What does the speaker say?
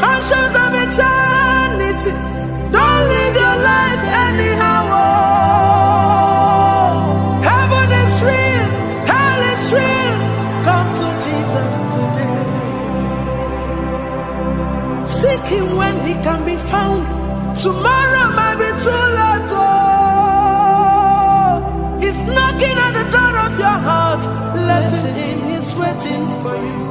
Conscious of eternity. Don't live your life anyhow. Oh. Heaven is real, hell is real. Come to Jesus today. Seek him when he can be found. Tomorrow might be too late. Oh. He's knocking at the door of your heart. Let him in, he's waiting for you.